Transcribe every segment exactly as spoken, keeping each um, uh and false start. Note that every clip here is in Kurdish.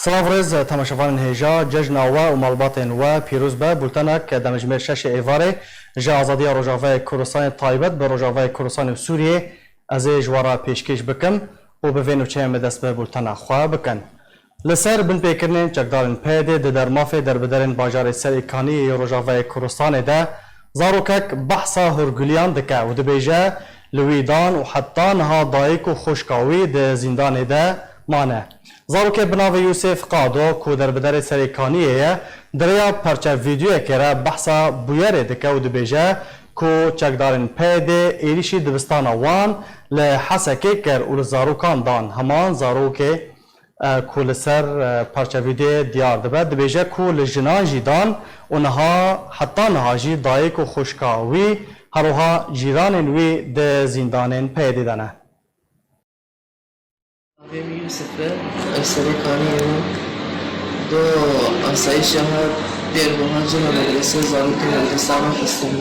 Silav rêz temaşevanên hêja, cejna we û malbatên we pîroz be. Bultenek demjimêr şeşê êvarê ji Azadiya Rojavayê Kurdistanê taybet bi Rojavayê Kurdistanê û Sûriyê ez ê ji we re pêşkêş bikim û bi vê nûçeyê em ê dest bi bultena xwe bikin. Li ser binpêkirinên çekdarên P Y D'ê di dermafê derbiderên bajarê Serêkaniyê yê Rojavayê Kurdistanê de zarokek behsa hûrgiliyan dike û dibêje, li wî dan û heta niha dayik û xwişka wî di zîndanê de mane. Zarokê bi navê Yûsêf Qado ku derbiderê Serêkaniyê ye, di rêya perçe vîdyoyekê re behsa bûyerê dike û dibêje ku çekdarên P Y D'ê êrîşî dibistana wan li Hesekê kir û li zarokan dan. Heman zarokê e, ku li ser, e, parçevîdê diyar dibe, dibêje ku li jinan jî dan û niha, heta niha jî dayik û xwişka wî, her wiha cîranên wî di zîndanên P Y D'ê de ne. Navê min Yusuf e, ez Serêkaniyê me. Do asayîşa her dêr buha cina medrese zarokên medresa me xistin.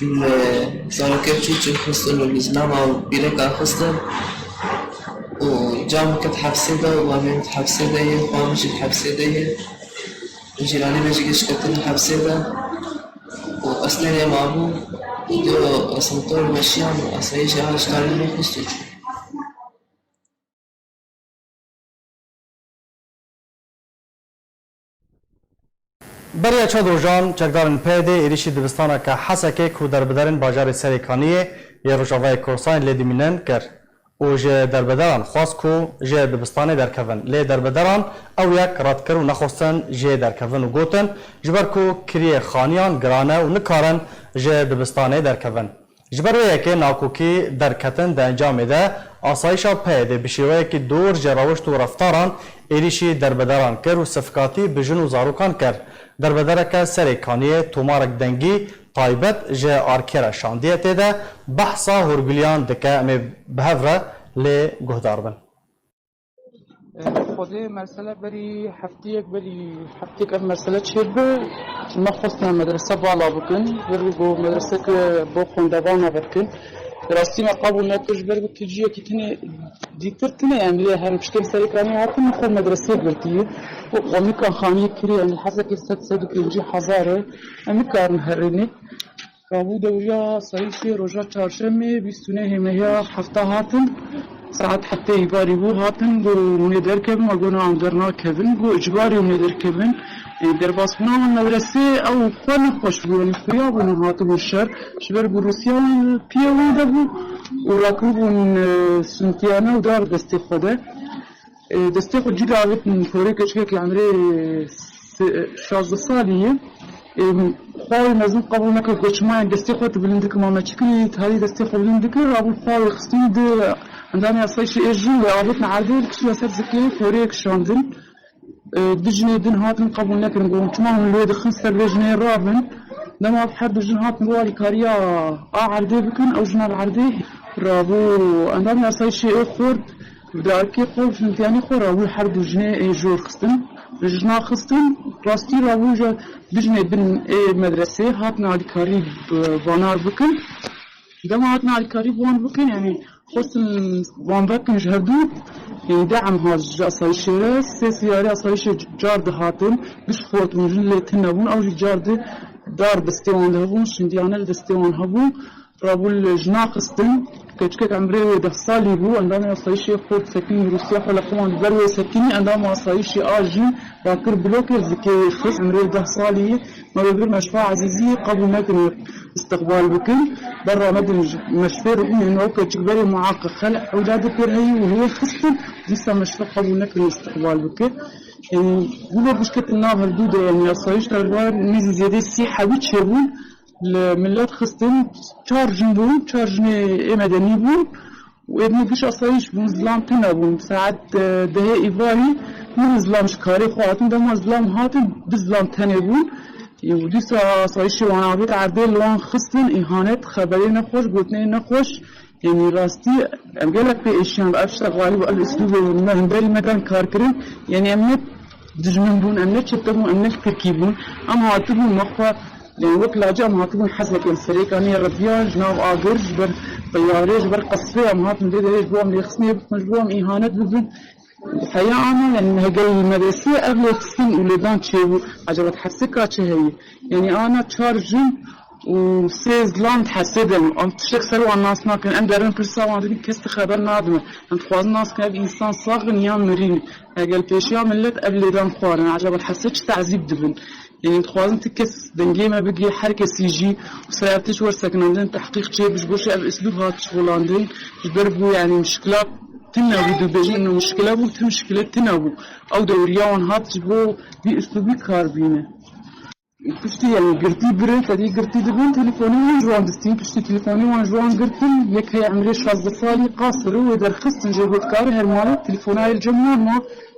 Li zarokê çû çû xistin û li jinana û bîreka xistin. Û cam ket hepsê de û bavê min hepsê de ye, xwa min jî hepsê de ye. Cîranê me jî giş ketin hepsê de. Û ez tenê mabûm. Û do asantor meşiyan û asayîşa her ji karê min xist û çû. Beriya çar rojan çekdarên P Y D'ê êrîşî dibistaneke Hesekê ku derbiderên bajarê Serêkaniyê yê Rojavayê Kurdistanê lê dimînin kir û ji derbideran xwest ku ji dibistanê derkevin. Lê derbideran ew yek red kir û nexwestin jê derkevin û gotin, ji ber ku kiriyê xaniyan giran e û nikarin ji dibistanê derkevin. Ji ber wê yekê nakokî derketin di encamê de asayîşa P Y D'ê bi şêweyekî dûr ji rewişt û reftaran êrîşî derbideran kir û sifkatî bi jin û zarokan kir. Derbedereke Serêkaniyê tomarek dengî taybet ji arkê re şandiye, tê de behsa hûrgiliyan dike, em ê bi hev re lê guhdar bin. Xwedê mesele berî heftiyek, berî heftiyek ev mesele çêdibe. Me xwestina medrese bala bikin. Ber ku medreseke bo xwendevana vekin. Rastî me qebûl nekir, ji ber ku tu ciyekî tune dîtir tune, em lê her piştên Serêkaniyê hatin, xwe medresê girtiye. Û xwe nikan xaniyê kirî, em li Hesekê sed, sed û pêncî hezar e. Em nikarin herênê. Rabû dewriya asayîşê roja çarşemê, bîst û nehê mehiya hefta hatin. Saet heftê îvarî bû hatin, got, hûn ê derkevin, me got, na, em dernakevin. Got, icbarî hûn ê derkevin. E, derbasbûna wan medresê, ew xwe nexweş bû, yanî xuya bûn û hatibûn şer. Ji ber ku Rûsya wan piyê wan de bû û rakiribûn, e, sintiyane û dar destê xwe de. E, destê xwe cî davêtin porê keçikekî emrê se-, şazdeh salî ye. E, xwe wê mezin qebûl nekir, got, çima yan destê xwe tu bilind dikir, ma me çi kirî, tu herî destê xwe bilind dikir, rabû xwe wê xistin di endamê asayîşê ê jin wê avêtin erdê, li kişiya ser zikê porê kişandin. E, du jinê din hatin qebûl nekirin, got, çima hûn lê dixin ser vê jinê rabin. Dema her du jin hatin bo alîkariya a erdê bikin, ew jina li erdê rabû endamê asayîşê ê xurt, bi darkê xwe û jintiyanê xwe rabû her du jinê ê jor xistin, jina xistin, rastî rabû ji du jinê din ê medresê hatin alîkarî bi vanar bikin. Dema hatin alîkarî bi wan bikin, yanî xwestin wan vekin ji hevdû, yanî de'm hat ji asayîşê re, sê siyarê asayîşê car dihatin, giş xort bûn, jin lê tune bûn, ew jî car di dar destê wan de hebûn, şindiyane li destê wan hebû. Rabû li jina xistin, keçikek emrê wê deh salî bû, endamê asayîşê xort sekinî, Rûsya xwe li qewan li ber wê sekinî, endama asayîşê a jin rakir blokê, zikê wê xist, emrê wê deh salî ye. Me wê bir meşfa ezîzî qebûl nekin wê istiqbal bikin. Berra me din ji meşfê rûnên ew keçik berê muaqiqel ewladê pêr heyî û hê xistin, dîsa meşfa qebûl nekin wê istiqbal bike. Yanî, wilo bişketin nav hevdû de, yanî, asayîş derbar nêzî zêdê sî hebî çêbûn, li milet xistin, çar jin bûn, çar jinê ê medenî bûn. Û êdî giş asayîş bûn, zilam tune bûn. Saet, e, dehê îvarî min zilam ji karê xwe hatin. Dema zilam hatin, du zilam tenê bûn. Û dîsa asayîşê wan avêt erdê, li wan xistin îhanet, xeberê nexweş, gotinê nexweş. Yanî rastî em gelek pê êşiyan, ev tişta xalî bû, ev îslûbê me hemberî me dan kar kirin. Yanî em ne dijmin bûn, em ne çete bûn, em ne tirkî bûn. Em hatibûn me xwe, yanî wek lacê em hatibûn Hesekê, em Serêkaniyê rediya ji nav agir, ji ber teyarê, ji ber qesrê em hatin vê derê ji bo em lêxistinê bixwin, ji bo em îhanet bibin. Heya ana, yani hegel li medresê ev lê pistin û lêdan çêbû. Ecaba di hepsê ka çi heye? Yani ana çar jin û sê zilam di hepsê de ne. Em tiştek ser wan nas nakin. Em derin pirsa wan dikin, kes di xeber nadime. Em dixwazin nas kin ev însan sax in yan mirî ne. Hegel pêşiya millet ev lêdan xwarin. Ecaba di hepsê çi tezîb dibin? Yani dixwazin ti kes dengê me bigê, her kesî jî û ser ev tişt wersekinandin, tehqîq çêbû, ji bo şi ev îslûb hat şixulandin, ji ber ku yani mişkila tune bû, dibêjin ino mişkile bû, ti mişkile tune bû. Ew dewriya wan hat ji bo vî îslûbî kar bîne. Piştî yani girtî birin, tedî girtî dibin, telefonê wan ji wan distîn, piştî telefonê wan ji wan girtin, yek heye emrê şazdeh salî qasir û wê derxistin jê gotkar her mala telefona yê li cem wan ma,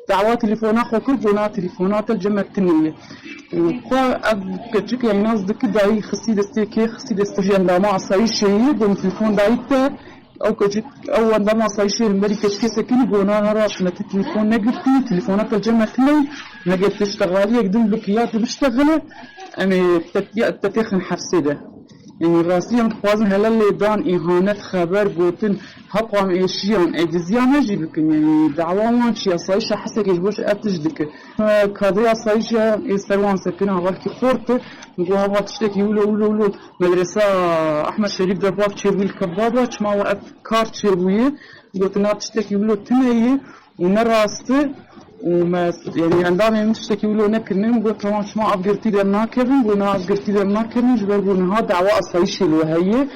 dawa telefona xwe kir, gona telefona te li cem me tune ye. Û xwe ev keçik yani nas diki dayî xistî destê kê, xistî destê jî endama asayîşê yê, got telefon dayî te, ew keçik, ew endama asayîşê li berî keçikê sekinî, gona ne rast me ti telefon negirtî, telefona te li cem me tune ye, me ger tu ştexaliyek din bikî ya tu biştexile, em ê te, ya te têxin hepsê de. Yanî rastî em dixwazin hele lêdan, îhanet, xeber, gotin, heqan êşiyan, ê diziya me jî bikin. Yanî dawa wan çi, asayîşa Hesekê ji bo şi ev tişt dike. Kadrê asayîşa ê ser wan sekin, hevalkî xort e. Min got, hava tiştekî wilo, wilo, wilo. Medresa Ehmed Şerîf de bav çêbû li kebaba, çima we ev kar çêbûye? Gotin, na tiştekî wilo tune ye. Û ne rast e û me, yanî endamên min tiştekî wilo nekirine. Min got, tamam, çima ev girtî dernakevin? Got, na, ev girtî dernakevin, ji ber ku niha dawa asayîşê li we heye.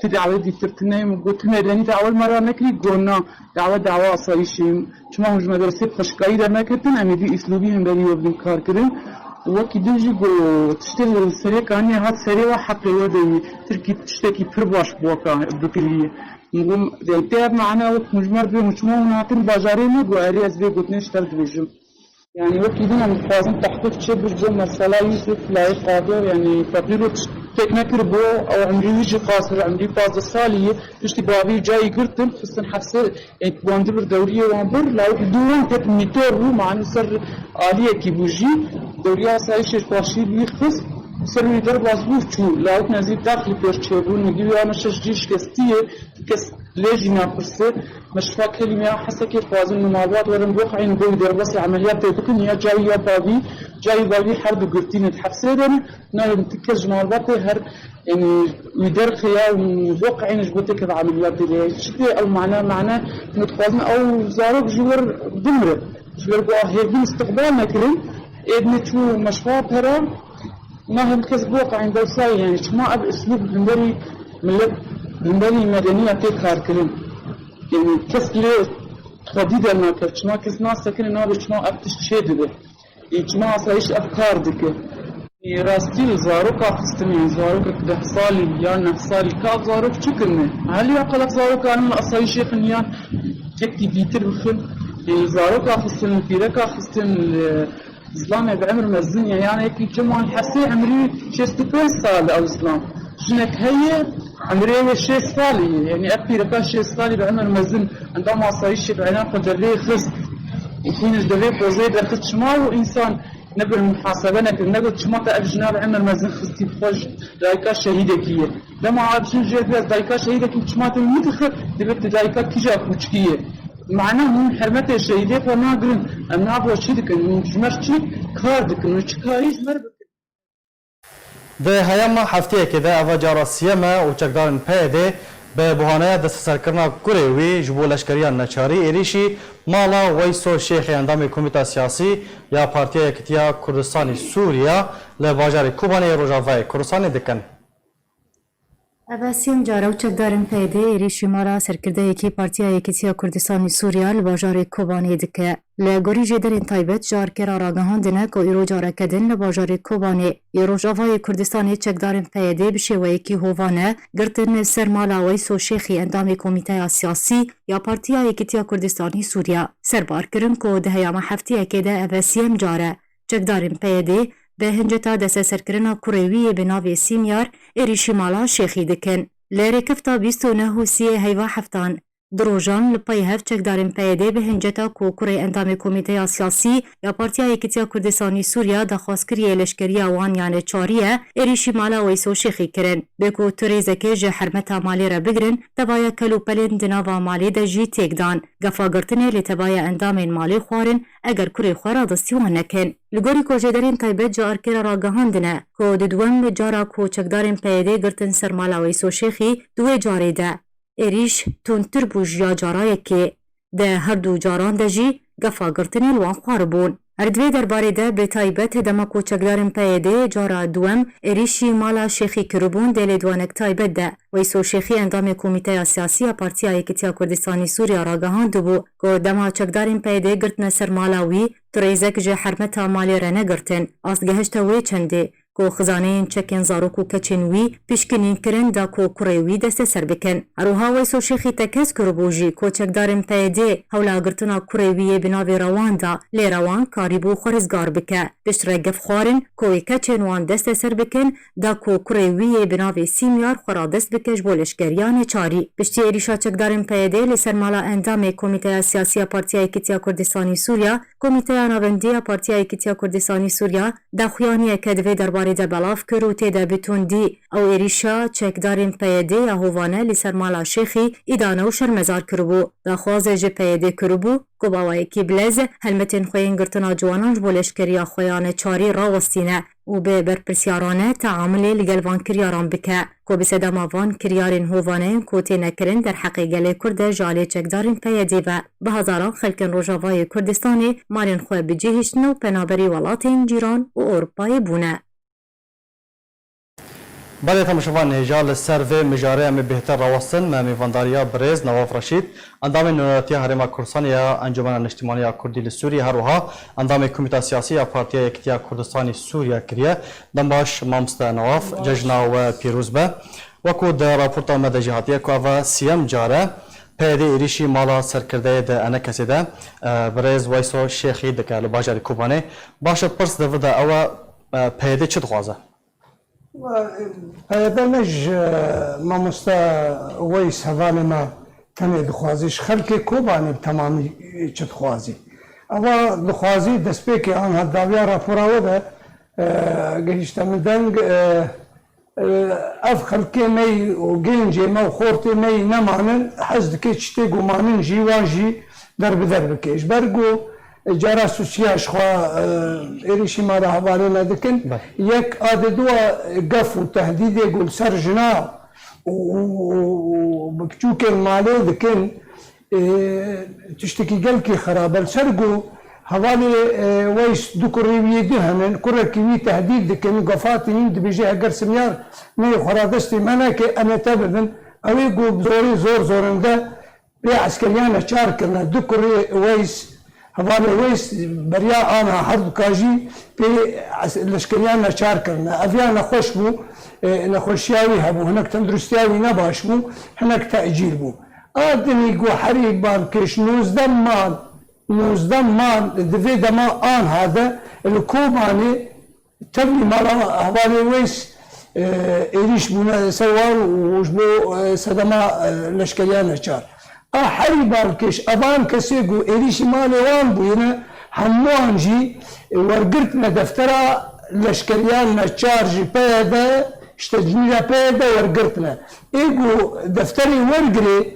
Tu dawê dîtir tune ye. Min got, tu medenî dawa li me re nekirî? Got, na, dawa, dawa asayîşê ye. Çima hûn ji medresê bi xweşikayî dernekeftin? Em ê vî îslûbî hemberî we bidin kar kirin. Û wekî din jî got, tiştê li serê kaniyê hat serê we, heqê we de ye. Tirkî tiştekî pir baş bi we ka bikiriye. Min got, yani, tê ev mane wek hûn ji me re bê, hûn çima hûn hatin bajarê me? Got, erê, ez vê gotinê ji te re dibêjim. Yani, wekî din em dixwazin tehqîq çêbû ji bo mesela Yusuf Layîq Qado, yani, feqîr û tiştek nekiribû, ew emrî wî jî qasir, emrî pazdeh salî ye, piştî bavî cayî girtin, xistin hepsê, yani, wan dibir dewriyê wan bir, lawik dû wan ket mîtor bû, mane ser aliyekî bû jî, dewriya asayîşê ji paşî wî xist, ser wî derbas bû, çû, lawik nezî daxilî pêr çêbûn, wî dî wî ana şeş cî şikestî ye, kes lê jî napirse, me şifa kelîmeya Hesekê dixwazin li malbat werin, boqeyên bo wî derbasî emeliyatê bikin, ya cayî ya bavî, cayî bavî her du girtî ne di hepsê de ne, nayên ti kes ji malbatê her, yanî wî derxê ya boqeyên ji bo têkeve emeliyatê de. Çi tê ew mane, mane, me dixwazin ew zarok ji wir bimire. Ji ber ku a hêvîn istiqbal nekirin, ê dinê çû me şifa pera, Nahê kes bi weqayên dewsayê, yani çima ev uslûb hemberî millet, hemberî medeniya tê karkirin? Yani kes lê xwedî dernake, çima kes nas sekine nabe çima ev tişt çê dibe? Ê çima asayîş ev kar dike? Ê rastî li zaroka xistin, yani zarokek deh salî ya neh salî, ka ev zarok çi kirine? Heliya qelek zaroka li asayîşê xin yan kekî dîtir bixin. Ê zaroka xistin, li pîreka xistin, li Zilamê bi emir mezin ye, yani yekî çiman hesê emrî şêst û pênc sal ew zilam. Jinek heye, emrê wê şêst salî ye. Yani ev pîreka şêst salî bi emir mezin, endam asayîşê bi enan xwe dervê xist. Û xwîn ji devê pozê derxist çima û însan ne bir muhasebe nekir, ne got çima te ev jina bi emir mezin xistî, bi xwe ji dayika şehîdekî ye. Dema ev jin jê bê ez dayika şehîdekî, çima tu min dixir, dibê tu dayika kîja kûçkî ye. Mane hûn hermetê şehîdê xwe nagirin, em nava çi dikin, hûn ji me re çi kar dikin, hûn çi karî ji me re bikin? Di heyama hefteyekê de eva cara siyem e û çekdarên P Y D'ê bi buhaneya desteserkirina kurê wî ji bo leşkeriya neçarî êrîşî mala Weyso Şêxê endamê Komîta Siyasî ya Partiya Yekitiya Kurdistanê Sûriya li bajarê Kobanê yê Rojavayê Kurdistanê dikin. Eva siyem cara û çekdarên P Y D'ê êrîşî mala serkirdeyekî Partiya Yekîtiya Kurdistanê Sûriya li bajarê Kobanê dike. Li gorî jêderên taybet, ji arkera ragihandine ku îro careke din li bajarê Kobanê yê Rojavayê Kurdistanê çekdarên P Y D'ê bi şêweyekî hovane girtin ser mala Weyso Şêxî, endamê Komîteya Siyasî ya Partiya Yekîtiya Kurdistanê Sûriya. Serbar kirin ku di heyama hefteyekê de ev e siyem car e. Çekdarên P Y D'ê bi hinceta desteserkirina kurê wî yê bi navê Sîmyar êrîşî mala Şêxî dikin. Li rêkefta bîst û neh û sîyê heyva heftan Du rojan li pey hev çekdarên P Y D'ê bi hinceta ku kurê endamê Komîteya Siyasî ya Partiya Yekîtiya Kurdistanî Sûriya daxwazkiriyê leşkeriya wan yane çarî ye, êrîşî mala Weyso Şêxî kirin. Bê ku tu rêzekê ji hermeta malê re bigirin, tevaya kel û pelên di nava malê de jî têk dan. Gefa girtinê li tevaya endamên malê xwarin, eger kurê xwe radestî wan nekin. Li gorî ku jêderên taybet ji arkê re ragihandine ku di duwem cara ku çekdarên P Y D'ê girtin ser mala Weyso Şêxî, di wê carê de êrîş tundtir bû ji ya cara yekê. Di her du caran de jî gefa girtinê li wan xwaribûn. Her di vê derbarê de bi taybet dema ku çekdarên P Y D'ê cara duwem êrîşî mala Şêxî kiribûn dê lêdwanek taybet de. Weyso Şêxî endamê Komîteya Siyasî ya Partiya Yekîtiya Kurdistanî Sûriya ragihandibû ku dema çekdarên P Y D'ê girtine ser mala wî, tu rêzek ji hermeta malê re negirtin. Ast gehişte wê çendê ku xizaneyên çekên zarok û keçên wî pişkinîn kirin da ku kurê wî desteser bikin. Her wiha Weyso Şêxî tekez kiribû jî ku çekdarên P Y D'ê hewla girtina kurê wî yê bi navê Rewan da, lê Rewan karîbû xwe rizgar bike. Piştre gef xwarin ku wê keçên wan desteser bikin, da ku kurê wî yê bi navê Sîmyar xwe radest bike ji bo leşkeriya neçarî. Piştî êrîşa çekdarên P Y D'ê li ser mala endamê Komîteya Siyasî ya Partiya Yekîtiya Kurdistanî Sûriya, Komîteya Navendî ya Partiya Yekîtiya Kurdistanî Sûriya daxuyaniyeke di vê derbarê de belav kir û tê de bi tundî ew êrîşa çekdarên P Y D'ê ya hovane li ser mala Şêxî îdane û şermezar kiribû. Daxwazê ji P Y D'ê kiribû ku bi awayekî bilez helmetên xwe yên girtina ciwanan ji bo leşkeriya xwe ya neçarî rawestîne û bi berpirsiyarane teamulê li gel van kiryaran bike, ku bi sedema van kiryarên hovane yên ku têne kirin derheqê gelê Kurd de ji alê çekdarên P Y D'ê ve bi hezaran xelkên Rojavayê Kurdistanê malên xwe bi cihiştine û penaberî welatên cîran û Ewropayê bûne. Belê temaşevan, hêja li ser vê mijarê em ê bêhtir rawestin. Me mêvandariya birêz Newaf Reşîd, endamê Nûneratiya Herêma Kurdistanê ya Encûmena Niştimanî ya Kurdî li Sûriyê, her wiha endamê Komîta Siyasî ya Partiya Yekîtiya Kurdistanî Sûriya kiriye. Dem baş mamoste Newaf, cejna we pîroz be. Wekû di raporta me de jî hatiye ku eva siyem car e P Y D êrîşî mala serkirdeyê di Enekesê de, e, birêz Weyso Şêxî dike li bajarê Kobanê. Baş e, pirs di vir de ew e, e, P Y D çi dixwaze? P Y D ne ji mamoste Weys hevalê me tenê dixwazî, ji xelkê Kobanê bi temamî çi dixwazî. Eva dixwazî destpêkê anha dawiya rapora we de, e, gihîşte min deng, e, e, ev xelkê me yî û gêncê me û xortê me yî nemanin, hez dike çi tê ku manin jî wan jî derbider bike. Ji ber ku cara sûsiya ji xwe, e, êrîşî mala hevalê me dikin. Belê. Yek a di dua gef û tehdîdê ku li ser jina û, û, û, û bi piçûkên malê dikin, e, tiştekî gelkî xerab e. Li ser ku hevalê, e, Weys du kurê wî yê du henin, kurekî wî tehdîd dikin, gefa tînin dibêje heger Simyar neyê xwe radestî me neke, em ê te bibin. Ew ê ku bi zorê zor zorinde pê eskeriyan neçar kirine. Du kurê Weys, hevalê Weys beriya ana her duka jî pê es-, leşkeriyan neçar kirine. Ev ya nexweş bû, e, nexweşiya wî hebû, hinek tenduristiya wî ne baş bû, hinek tecîl bû. A dinî ku herî balkêş nozdeh mal, nozdeh mal di vê dema anha de li Kobanê tevlî mala hevalê Weys, e, êrîş bûne ser wan û ji bo, e, sedema, e, leşkeriya neçar. A herî balkêş evan kesê ku êrîşî malê wan bûyine, hemûyan jî wergirtine deftera leşkeriya neçar ji P Y D, ji tecmîla P Y D wergirtine. Ê ku defterê wergirê,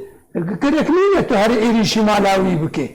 gerek nîne tu herî êrîşî mala wî bikê.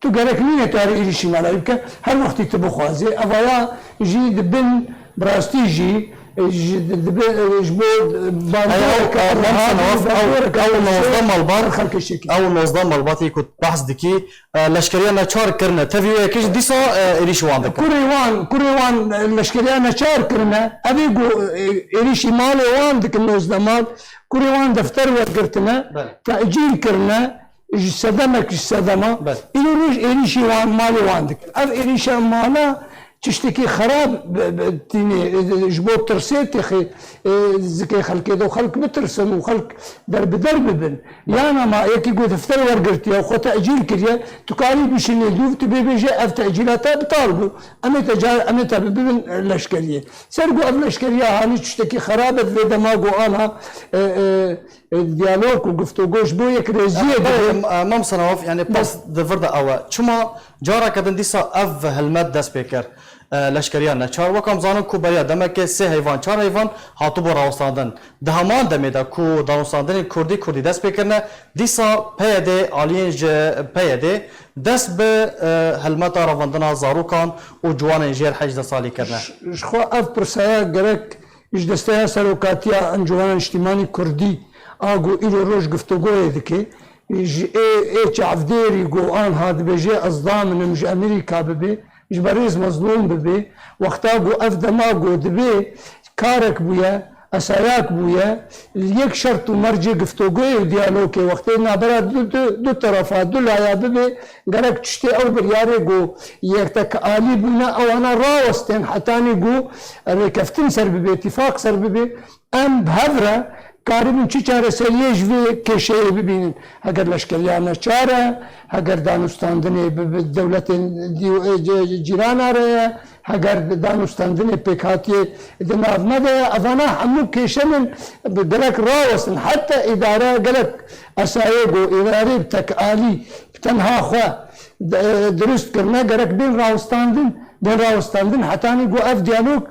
Tu gerek nîne tu herî êrîşî mala wî bike, her wextî tu bixwazê. Evaya jî di bin, bi rastî jî, e, ji, di, di bin, e, ji bo, e, bandoreke Ew, ew, ew, bandoreke ew, ew nozdeh malbat, xelkê şekil. Ew nozdeh malbatî ku behs dikî, e, leşkeriya neçar kirine. Tevî wê yekê jî dîsa, e, êrîşî wan dikin. Kurê wan, kurê wan, e, leşkeriya neçar kirine. Ev ê ku, e, êrîşî malê wan dikin nozdeh mal. Kurê wan defter wergirtine, Belê. tecîl kirine. Ji sedemek ji sedema, Belê. îro roj êrîşî wan, malê wan dikin. Ev êrîşa mala tiştekî xerab bi, bi, tînê, e, ji bo tirsê têxê, e, zikê xelkê de û xelk bitirsin û xelk derbider bibin. Yan ama yekî ku defter wergirtiye û xwe tecîl kiriye, tu karî bişînî dûv, tu bê bêje ev tecîla te bital bû. Em ê te car, em ê te bibin leşkeriyê. Ser ku ev leşkeriya hanî tiştekî xerab e, vê dema ku anha, e, e, e, diyalog û guftûgo ji bo yekrêziyê dibe. Em, em, Mam Senawaf, yani pas di vir de ew e. Çima careke din dîsa ev hilmet dest pê kir? E, leşkeriya neçar, wek em zanin ku beriya demekê sê heyvan, çar heyvan hatibû rawestandin. Di heman demê de ku danûstandinên kurdî kurdî dest pê kirine, dîsa P Y D, aliyên ji P Y D dest bi, e, helmeta revandina zarokan û ciwanên jêr hejdeh salî kirine. Ji, ji xwe ev pirsaya gerek ji desteya serokatiya Encûmena Niştimanî Kurdî a ku îro roj guftûgoyê dike, ji ê, ê çavdêrî ku anha dibêje ez daminim ji Amerîka bibe, ji berêz Mezlûm bibe, wexta ku ev dema ku dibe karek bûye, esayak bûye, li yek şert û mercê guftûgoyê û diyalogê wextê nabera du, du, du terefa, du laya bibe, gerek tiştê ew biryarê ku yektekalî bûne, ewana rawestên hetanî ku rêkeftin ser bibe, tîfaq ser bibe, em bi hev re karibin çi çareseriyê ji vê kêşeyê bibînin. Heger leşkeriya neçar e, heger danûstandinê bi, bi dewletên dî-, e, c-, cîrana re ye, heger danûstandinê pêkhatiyê di nav me de ye, evana hemû kêşenin bi gerek rawestin. Heta îdare gelek esayê ku îdarê bi tekalî, bi tenha xwe de, dirust kirine, gerek bên rawestandin, bên rawestandin hetanî ku ev diyalog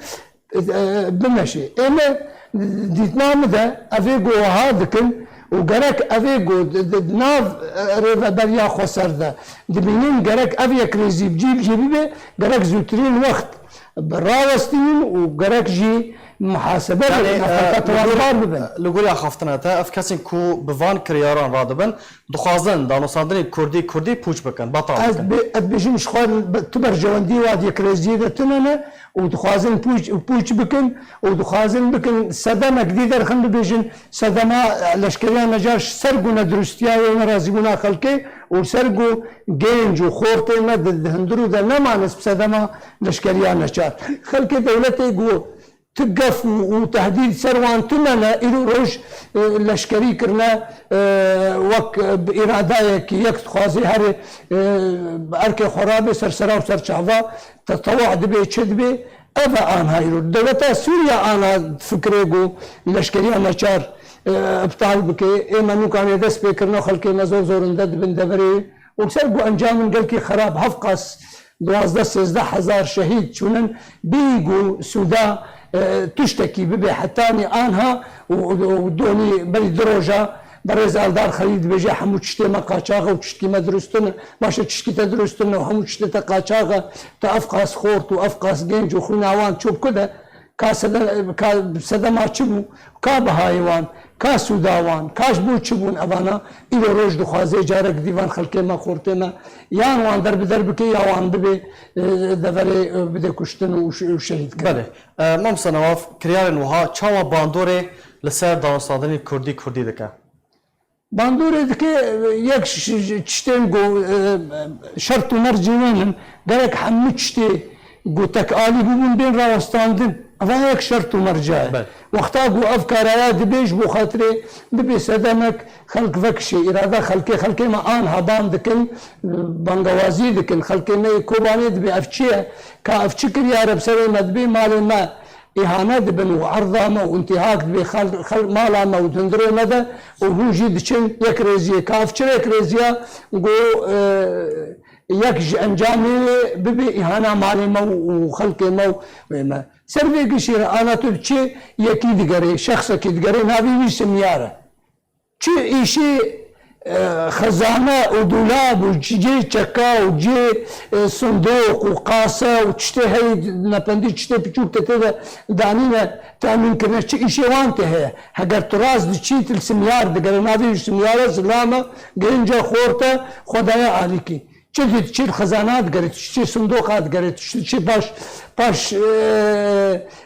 e, bimeşe. Ême dîtna min de evê ku wiha dikin û gerek evê ku di, di, di nav, e, rêveberiya xweser de dibînin, gerek ev yekrêzî bi cî bi cî bibe, gerek zûtirîn wext bi rawestînin û gerek jî muhasebe Yani, bibin, e, nefaka li gor, tawanbar bibin. Li gor axaftina te, ev kesên ku bi van kiryaran radibin, dixwazin danûstandinên kurdî kurdî pûç bikin, betal Ez bikin. bê-, ez bêjim ji xwe bi-, tu berjewendî wa di yekrêziyê de tune ne û dixwazin pûç, pûç bikin û dixwazin bikin sedemek dî derxin bibêjin sedema, e, leşkeriya necar ji ser ku neduristiyayê û nerazîbûna xelkê û ser ku gênc û xortê me di, di hundir û de nemane bi sedema leşkeriya neçar. Xelkê dewletê ku tu gef û, û tehdîd ser wan tune ne, îro roj, e, leşkerî kirine, e, wek, e, bi îradayekî yek dixwazê herê, e, bi erkê xwe rabe ser sera û ser çava, te tewa dibe, çi dibe, ev e anha îro. Dewleta Sûriye ana fikrê ku leşkeriya neçar, e, îptal bike. Ê me nûkanê dest pê kirine, xelkê me zor zorinde dibin deverê. Û ser ku encamên gelkî xerab, hevqas duwazdeh sêzdeh hezar şehîd çûnin, bî ku sûda, e, tiştekî bibe hetanî anha û, û, û donî berî du roja berêz Eldar Xelîl dibêje hemû tiştê me qaçax e û tiştkî me dirust tune. Baş e, tiştkî te dirust tune û hemû tiştê te qaçax e. Tu ev qas xort û ev qas genc û xwîna wan çû bi ku de? Ka sede-, ka sedema çi bû? Ka bihayê wan? Ka sûda wan? Ka ji bo çi bûn evana? Îro roj dixwaze carek dî van xelkê me, xortê me, yan wan derbider bike ya wan bibe, e, deverê, e, bide kuştin û ş-, û şehîd kirin. Belê. E, Mamosta Newaf, kiryarên wiha çawa bandorê li ser danûstandinê kurdî kurdî dike? Bandorê dike, yek ş-, ş-, tiştên ku, e, şert û mercê wan in, gerek hemû tiştê ku tekalî bûbûn bên rawestandin. Eva yek şert û merca ye. Belê. Wexta ku ev karaya dibe ji bo xatirê bibe sedemek, xelk vekişê, îrada xelkê, xelkê me anha ban dikin, bangewazî dikin, xelkê me yê Kobanê dibe ev çi ye, ka ev çi kiryar e bi serê me dibe, malê me îhane dibin û erda me û întîhak dibe xel-, xel-, mala me û di hundirê me de û hûn jî diçin yekrêziyê. Ka ev çi yekrêziya ku, e, yek ji encamê wê bibe îhana malê me û, û xelkê me û wê me. Ser vê gişî re ana tu diçî yekî digerê, şexsekî digerê, navê wî simyar e. Çi îşê, e, xezane û dolab û cê çeka û cê, e, sindoq û qase û tiştê heyî nependî tiştê piçûk te tê de danîne temîn kirine, çi îşê wan tê heye? Heger tu rast diçî, tu li simyar digerê, navê wî simyar e, zilam e, genc e, xort e, xwe daye alîkî. Çi diçî li xezana digerê, tu çi sindoqa digerê, tu çi paş, paş, e,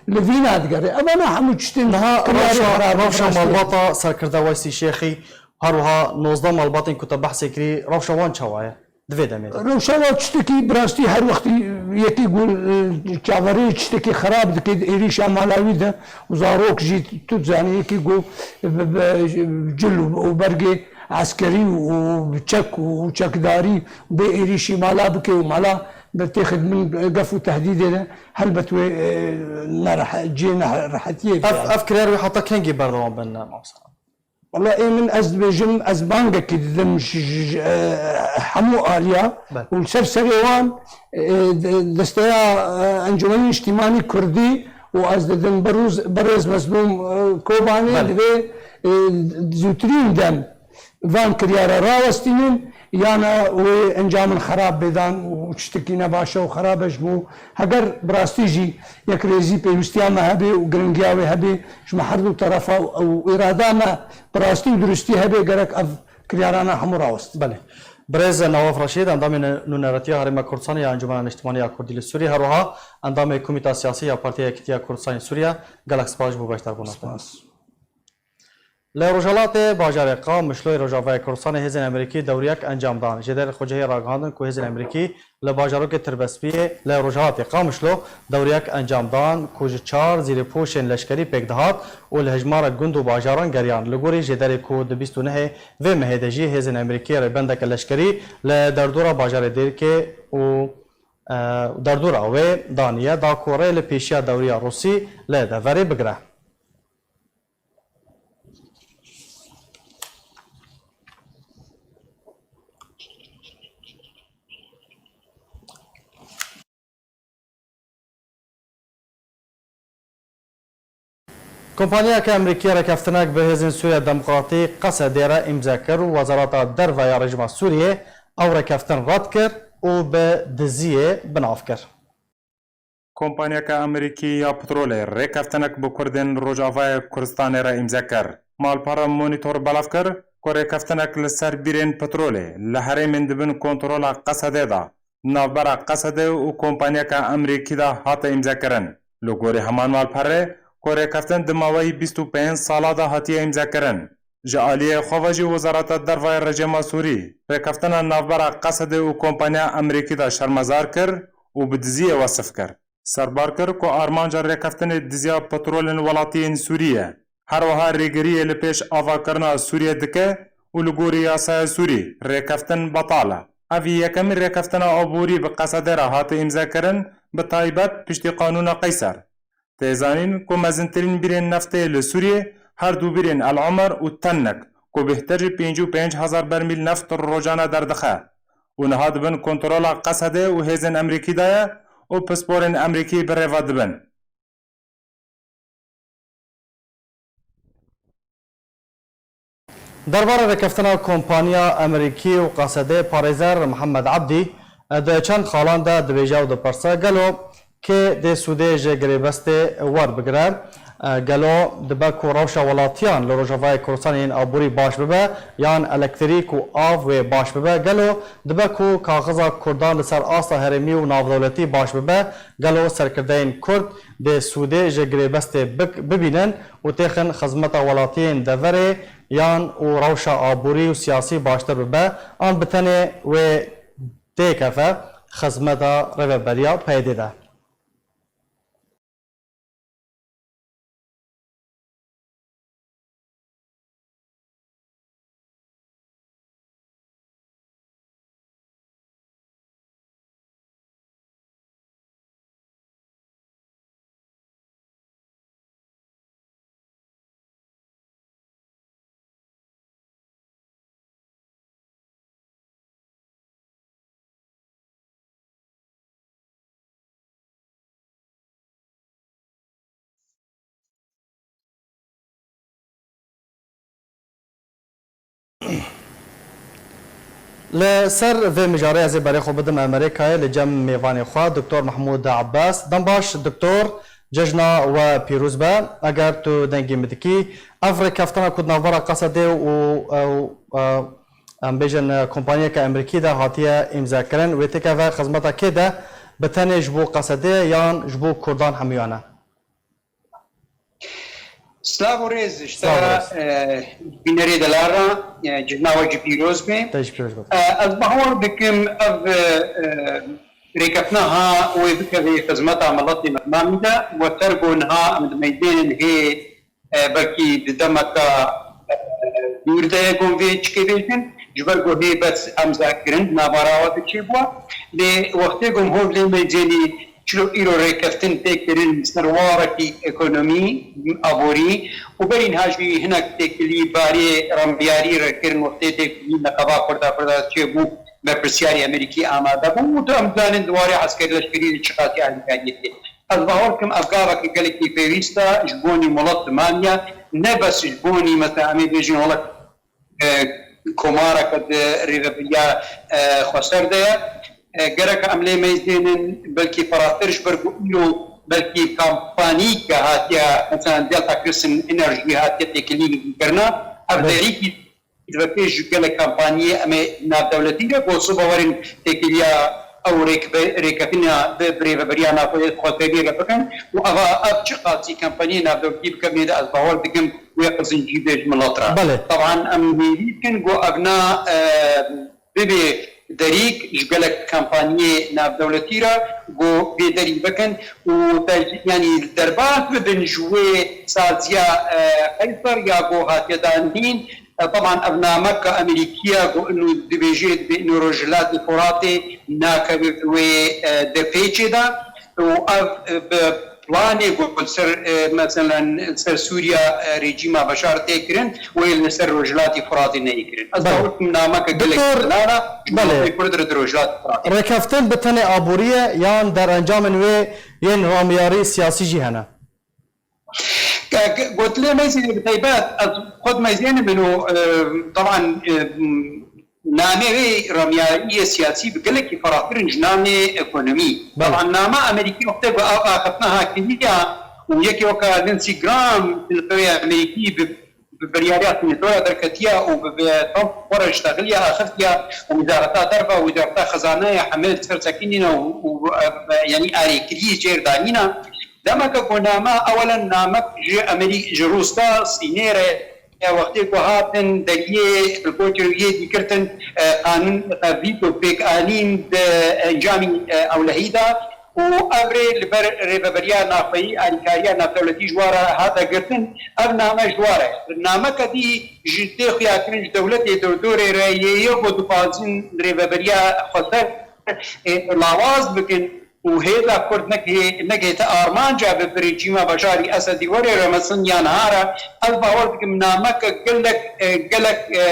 livîna digerê. Evana hemû tiştên Niha kiryarê rewşa, xerab rewşa dibe. Malbata serkirde Weysî Şêxî, her wiha nozdeh malbatên ku te behsê kirî, rewşa wan çawa ye di vê demê de? Rewşa wan tiştekî bi rastî her wextî Yekî ku, e, çaverê çitekî xerab dike di êrîşa mala wî de û zarok jî tu dizanî, yekî ku bi, bi cil û, û bergê eskerî û bi çek û çekdarî bê êrîşî mala bike û mala bi têxit bin gef û tehdîdê de, helbet wê, e, nerehe-, cihê nerehetiyê bide. Ev, ev kiryar wê heta kengî berdewam bin, mamosta? Wala ê min, ez dibêjim, ez bangekî didim ji, ji, ji, e, hemû aliya Belê. û li ser serê wan, e, de-, desteya, e, Encûmenê Niştîmanî Kurdî û ez didim berûz-, berêz Mezlûm, e, Kobanê Belê. divê, e, zûtirîn dem van kiryara rawestînin, yana wê encamin xerab bê dan û tiştekî nebaş e û xerab e ji bo, heger bi rastî jî yekrêzî pêwîstiya me hebe û giringiya wê hebe, ji me her du terefa û, û îrada me bi rastî û durustî hebe, gerek ev kiryarana hemû rawest. Belê. Birêz Nawaf Reşîd, endamê nûneretiya Herêma Kurdistanê ya Encûmena Niştimanî ya Kurdî li Sûriyê, her wiha endamê Komîta Siyasî ya Partiya Yekîtiya Kurdistanê Sûriye, gelek spas ji bo beşdarbûna te. Spas. Li Rojhilatê bajarê Qamişloyê Rojavayê Kurdistanê hêzên Amerîkî dewriyek encam dan. Jêderê xwecihê ragihandin ku hêzên Amerîkî li bajarokê Tirbespiyê li Rojhilatê Qamişlo dewriyek encam dan ku ji çar zîrêpoşên leşkerî pêk dihat û li hejmara gund û bajaran geriyan. Li gorî jêderê ku di bîst û nehê vê mehê de jî hêzên Amerîkî rêbendeke leşkerî li derdora bajarê Dêrikê û, e, derdora wê daniye da ku rê li pêşiya dewriya Rûsî li deverê bigire. Kompanyayeke Amerîkî rêkeftinek bi Hêzên Sûriya Demokratî, Qesedê, re îmze kir û Wezareta Derve ya Rejîma Sûriyê ew rêkeftin red kir û bi diziyê bi nav kir. Kompanyeke Amerîkî ya petrolê rêkeftinek bi Kurdên Rojavayê Kurdistanê re îmze kir. Malpere Monitor belav kir ku rêkeftinek li ser bîrên petrolê li herêmên di bin kontrola Qesedê de, navbera Qesedê û kompanyeke Amerîkî de hate îmzekirin. Li gorî heman malperê, ku rêkeftin di maweyî bîst û pênc sala de hatiye îmzekirin, ji aliyê xwe ve jî Wezareta Derve ya Rejîma Sûrî rêkeftina navbera Qesedê û kompanya Amerîkî de şermezar kir û bi diziyê wesif kir. Serbar kir ku armanca rêkeftinê diziya petrolên welatiyên Sûrî ye. Her wiha rêgiriyê li pêş avakirina Sûriyê dike û li gorî yasaya Sûrî rêkeftin betal e. Ev yekemîn rêkeftina aborî bi Qesedê re hate îmzekirin, bi taybet piştî Qanûna Qeyser. Tê zanîn ku mezintirîn bîrên neftê li Sûriyê her du bîrên El Omer û Tennek ku bêhtir ji pêncî û pênc hezar bermîl neft rojane derdixe û niha di bin kontrola Qesedê û hêzên Amerîkî de ye û pisporên Amerîkî bi rê ve dibin. Derbarê rêkeftina kompaniya Amerîkî û Qesedê parêzer Mihemed Ebdî di çend xalan de dibêje û dipirse, gelo kê dê sûdê ji girêbestê werbigire? Gelo dibe ku rewşa welatiyan li Rojavayê Kurdistanê yên aborî baş bibe, yan elektrîk û av wê baş bibe? Gelo dibe ku kaxiza Kurdan li ser asta herêmî û navdewletî baş bibe? Gelo serkirdeyên Kurd dê sûdê ji girêbestê bik-, bibînin û têxin xizmeta welatiyên deverê yan û rewşa aborî û siyasî baştir bibe, an bi tenê wê têkeve xizmeta rêveberiya PYD'ê de? Li ser vê mijarê ez ê berê xwe bidim Amerîkayê li cem mêvanê xwe, Doktor Mehmûd Abbas. Dem baş, Doktor, cejna we pîroz be. Eger tu dengê min dikî, ev rêkeftina ku di navbera Qesedê û, û, û, em bêjin, e, kompaniyeke Amerîkî de hatiye îmzekirin, wê têkeve xizmeta kê de, bi tenê ji bo Qesedê yan ji bo Kurdan hemûyan e? Silav û rêz ji te Silav û re, rêz. e, bînerê delal re, e, cejna we jî pîroz be. Te jî pîroz be. E, ez bawer dikim ev, e, e, rêkeftina ha wê bikeve xizmeta miletê Mexmamî de, we ser ku niha em di meyzênin hê, e, belkî di demeka, e, dûr de ye ku em vê çikê bêjin, ji ber ku hê bes emza kirin, di nava rawa de çêbû. Lê wextê ku em hov lê meyzênî, çilo îro rêkeftin tê kirin ser warekî ekonomî, aborî û berî niha jî hinek têkilî barê remyarî re kirin, wextê têkilî neqeba Kurda, Kurda çêbû, berpirsiyarê Amerîkî amade bû û tu em zanin di warê eskerî leşkerî de çiqasî alîkariyê tê. Ez bawer dikim ev gaveke gelekî pêwîst e ji bonî milet dimaniye, ne bes ji bonî, mesela, em ê bêjin wele, e, komareke di rêvebiriya, e, xweser de ye. E, gerek em lê meyzênin, belkî firehtir ji ber ku îro belkî kampanî ke hatiye, mesela, Delta Christian Energy hatiye têkilî kirina. Ev Belê. derîkî Divê ji gelek kampaniyê em ê navdewletî re bo sibe werin têkiliya ew rêkbe-, rêkefina bi, bi rêveberiya navxwe-, xwezerî re bikin û eva ev çi qasî kampaniyê navdewletî bike, vê de ez bawer dikim wê qizincî bê ji milet re. Belê. Teban em hêvî dikin ku ev na, e, bibê derîk ji gelek kampaniyê navdewletî re ku bê derî bikin û te-, yanî derbas bibin ji wê saziya, e, Qeyser ya ku hatiye danîn. E, teban ev nameka Amerîkiya ku inu dibêje, dibê inu Rojhilatê Furatê nakeve wê, e, depêçê de û ev, e, bi planê ku li ser, e, meselen, li ser Sûriya, e, rejîma Beşar tê kirin, wê li ser Rojhilatê Furatê neyê kirin. Ez Belê. bawer dikim nameka gelek Doktor, zelal e, ji belê. miletê Kurd re di Rojhilatê Furatê. Rêkeftin bi tenê aborî ye yan derencamên wê yên ramyarî siyasî jî hene? Ke-, ke-, gotilê meyzênê bi taybet, ez xwe dimeyzênim û, e, teban, e, namê wê ramyariyê siyasî bi gelekî firehtir in ji namê ekonomî. Belê. Teban nama Amerîkî wextê ku ev axiftina hakimiya û yekê weka Lindsey Graham, senatörê Amerîkî bi, bi biryariya senatoya derketiya û bi, bi Trump xwe re ji texiliya axiftiya û wezareta derve û wezareta xezaneyê hemê li ser sekinîne û, û, e, yanî arêkiriyê jêr danîne. Demeke ku nama, ewelen namek ji Amerî-, ji Rûsta Sînê re, e, wextê ku hatin deriyê hilkoçê wî yê dîkirtin, e, qanûn, e, vîto pêk anîn di encamî, e, ewlehî de û ev rê li ber rêveberiya navxweyî, alîkariya navdewletî ji wa re hate girtin, ev name ji wa re. Nameke dî ji tê xuyakirin ji dewletê dordorê re yê yê ku dixwazin rêveberiya xweser, e, lawaz bikin. û hêza Kurd neke-, nekete armanca bi, bi rejîma Beşarî Esedî werê re, mesin ya niha re, ez bawer dikim nameke gelek, e, gelek, e,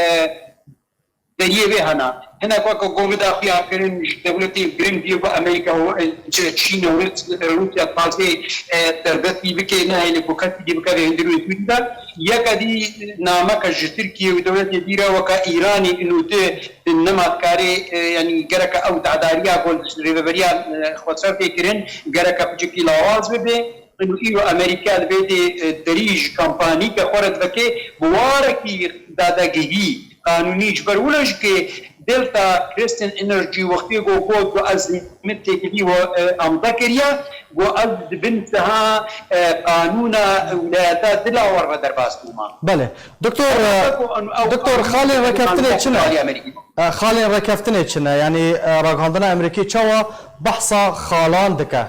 deriyê vê hene. Hinek weke govida xuya kirin ji dewletê giring bûye ku Amerîka û, e, Çîn û Rus-, Rûsya dixwaze, e, derbetî bike, nehêle ku kesî dî bikeve hundirê Sûrî de. Yeke dî nameke ji Tirkiye û dewletê dî re weke Îranê û tu Nema dikarê, e, yanî gereke ew dahedariya ku li rêveberiya, e, xweser tê kirin, gereke piçekî lawaz bibe. Û îro Amerîka divê tê, e, derî ji kampanîke xwe re diveke bi warekî dadegehî qanûnî ji ber wilo jî ke Delta Christian Energy wextê ku got ku ez min têkilî we, e, amze kiriye, ku ez di bin siha, e, qanûna wîlayeta Dilawar ve derbas bûma. Belê. Doktor, Ew e, ku em, ew Doktor, qanûn xalên rêkeftinê çi ne? Alî Amerîkî. E, xalên rêkeftinê çi ne? Yanî, e, ragihandina Amerîkî çawa behsa xalan dike?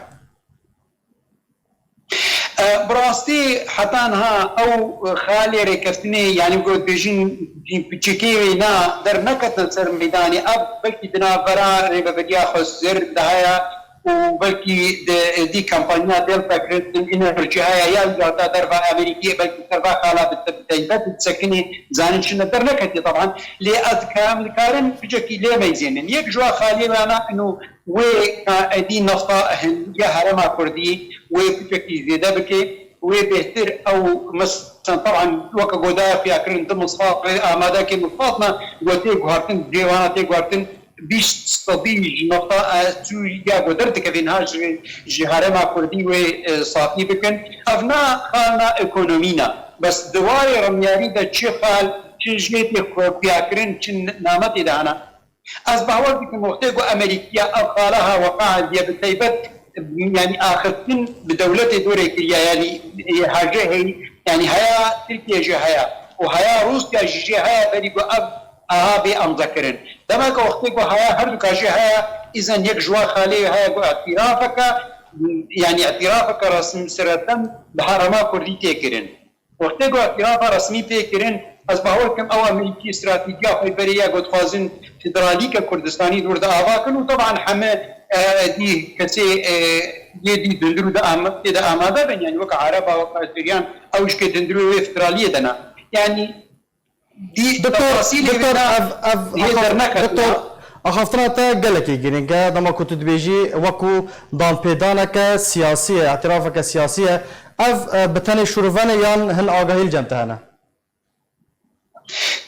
E, bi rastî heta niha ew xalê rêkeftinê, yanî ku dibêjin piçekê wê na derneketine ser meydanê. Ev belkî di navbera rêveberiya xweser de heye û belkî di, dî kampanya Delta Christian Energy heye ya wezareta derve Amerîkiyê, belkî ser va xala bi te-, bi taybet disekinê, zanin çi ne derneketiye teban. Lê ez dikarim, dikarin piçekî lê meyzênin. Yek ji wa xalê wana ino wê ka edî nefta hin-, ya herêma Kurdî wê piçekî zêde bike, wê bêhtir ew, mesela, teban weke godaya xuya kirin di misfat wê amade ke misfat me, wê tê guhartin, cêwana tê guhartin, bîst sedî ji nefta, e, Sûriya ku derdikeve niha ji, ji herêma Kurdî wê, e, safî bikin. Ev na xal na ekonomî ne. Bes di warê remyarî de çi xal, çi jê tê xwe xuya kirin, çi name tê de hene. Ez bawer dikim wextê ku Amerîkiya ev xala ha weqa andiye bi taybet, yanî axiftin bi dewletê dorê kiriye, yanî, e, hejê heyî, yanî heya Tirkiye jî heye û heya Rûsya jî jê heye berî ku ev aha bê emzekirin. Demeke wextê ku haya her du kajî haya, îzen yek ji wan xalê heye ku îtirafeke, yanî îtirafeke resmî sireten bi herêma kurdî tê kirin. Wextê ku îtirafa resmî tê kirin, ez bawer dikim ew Amerîkî stratejiya xwe berê ya ku dixwazin federalîke Kurdistanî li wir de ava kin û teban heme, e, dî kesê, e, yê dî dundurû de am-, tê de amade bin, yanî weke Ereba, weke Siryan, ew jikê dundurû wê federaliyê de ne. Yanî dî Doktor, tefasîlê wê doktor, ne ev, ev hê axa-, derneket doktor, ne. Axaftina te gelekî girîng e. Dema ku tu dibêjî wekû danpêdaneke siyasî ye, îtirafeke siyasî ye, ev, e, bi tenê şûrove ne yan hin agahî li cem te hene?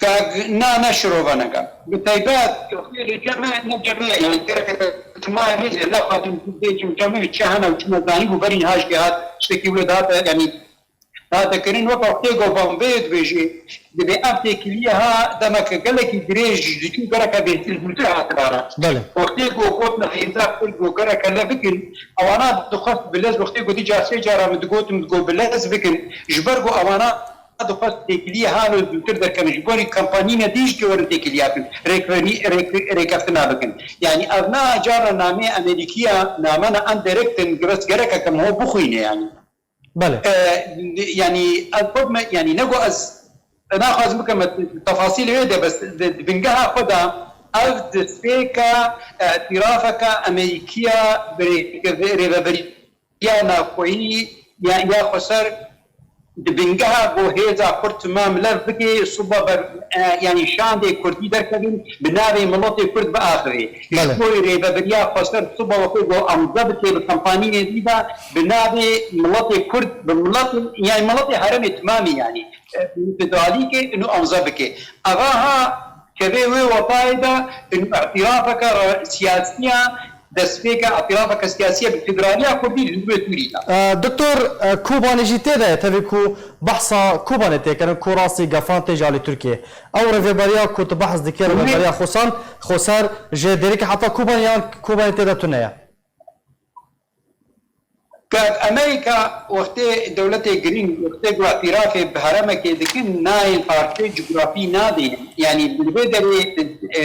Ka, na, ne şûrove ne ka. Bi taybet, Tirkiyê li cem me, ne cem me, yanî gerek e, tu ma hêzê, ne xwadim tu bêjim cem me, çi hene û çi me zanî bû, berî niha jî hat, tiştekî wê dihate, yanî, dihate kirin, weke wextê ku Pompeo dibêjê, dibê ev têkiliye ha, demeke gelekî dirêj diçû, gereke bêhtir zûtir hatibara. Belê. Wextê ku gotin hêza Kurd ku gereke lev bikin, ewana dixwest bi lez, wextê ku du car sê cara min digotin, ku bi lez bikin, ji ber ku ewana dixwest têkiliyê halo zûtir derkevin. Ji bo rî kampanîne dî jî werin têkiliya bikin. Rêkverî, rêk-, rêkeftina bikin. Yanî ev na cara namê Amerîkiya name ne, em direkt in, bes gereke ke ho bixwîne yanî. Belê. E, yanî ez xwe me, yanî ne ku ez naxwazim bikim tefasîlê wê de, bes di, di bingeha xwe de ev destpêka, e, îtirafeke Amerîkiya bi rê-, rêveberiya ya navxweyî ya, ya xweser di bingeha ku hêza Kurd timam lev bike, sibe ber, e, yanî şandê Kurdî derkevin, bi navê miletê Kurd biaxivê. Belê. Ji bo rêveberiya xweser sibe wextê ku amze bike bi kampanînê dî de, bi navê miletê Kurd, bi milet, yanî miletê herêmê timamî yanî, e, federalîkê û amze bike. Eva ha kevê wê wetayê de, û îtirafeke re-, siyasiya, destpêka îtirafeke siyasiya bi federaliya Kurdî li wê tûrî de. E, Doktor, e, Kobanê jî tê de ye, tevî ku behsa Kobanê tê kirin, ku rastî gefan tê ji alî Tirkiyê. Ew rêveberiya ku tu behs dikî, rêveberiya Xosan, Xoser, ji Dêrikê heta Kobanê yan Kobanê tê de tune ye? Ka Amerîka wextê dewletê girîng, wextê ku îtirafê bi herêmekê dikin, nayên parçeyê cografî nadînin. Yanî li vê derê, e,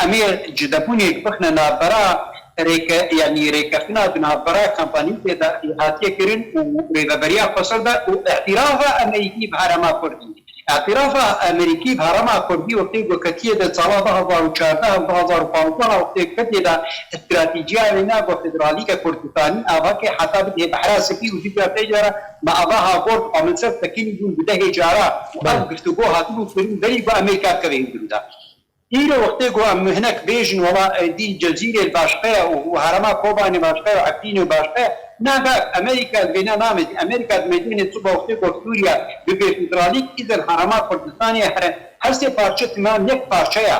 em ê cidebûnêk bixine navbera rêke-, yanî rêkeftina di navbera kampanîkê de hatiye kirin û rêveberiya xweser de û îtirafa Amerîkî bi herêma Kurdî. Îtirafa Amerîkî bi herêma Kurdî wextê ku ketiye de sala du hazar û çardeh û du hazar û panzdeh wextê ketiye de stratejiya wê ne ku federalîke Kurdistanî ava ke heta bidihê behra spî û dîka vê cara me ava ha gor ku min ser sekinî bûn bi dehê cara û ev Belê. Giftûgo hatibû kirin berî ku Amerîka bikeve hîndirû de. Îro wextê ku em hinek bêjin wela, e, dî Cezîrê li başqe ye û, û herêma Kobanê başqe ye û Efrînê başqe ye, na, na, Amerîka li vêna namêtî. Amerîka di meydênê sibe wextê ku Sûriye bibe federalîk, îzen herêma Kurdistanê here, her sê parçe timam yek parçe ye.